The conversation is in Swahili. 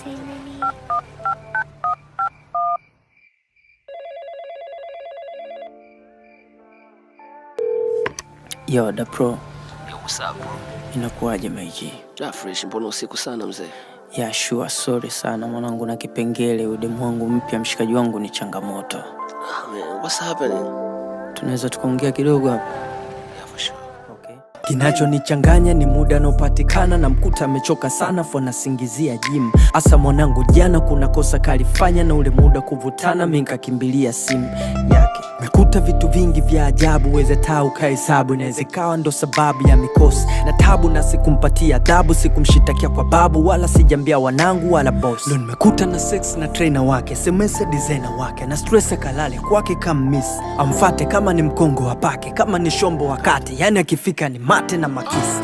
Say my name. Yo, da pro. Yo, what's up, bro? Inakuwaje, my G? Ah, fresh, mbona usiku sana, mzee? Yeah, sure, sorry sana mwanangu na kipengele, udemu wangu mpya, mshikaji wangu ni changamoto. Ah, man, what's happening? Tunaweza tukaongea kidogo hapa? Yeah, for sure. Okay. Kinachonichanganya ni muda anaopatikana na mkuta amechoka sana fo nasingizia gym. Asa mwanangu jana kuna kosa kalifanya na ule muda kuvutana mi nkakimbilia simu yake. Mekuta vitu vingi vya ajabu weze taa ukahesabu, inaweza ikawa ndo sababu ya mikosi na tabu, na sikumpatia adhabu, sikumshitakia kwa babu wala sijambia wanangu wala boss. Ndo nimekuta na sex na trainer wake, SMS designer wake na stress kalale kwake kammiss, amfate kama ni mkongo wapake, kama ni shombo wakati, yani akifika ni mate na makisi.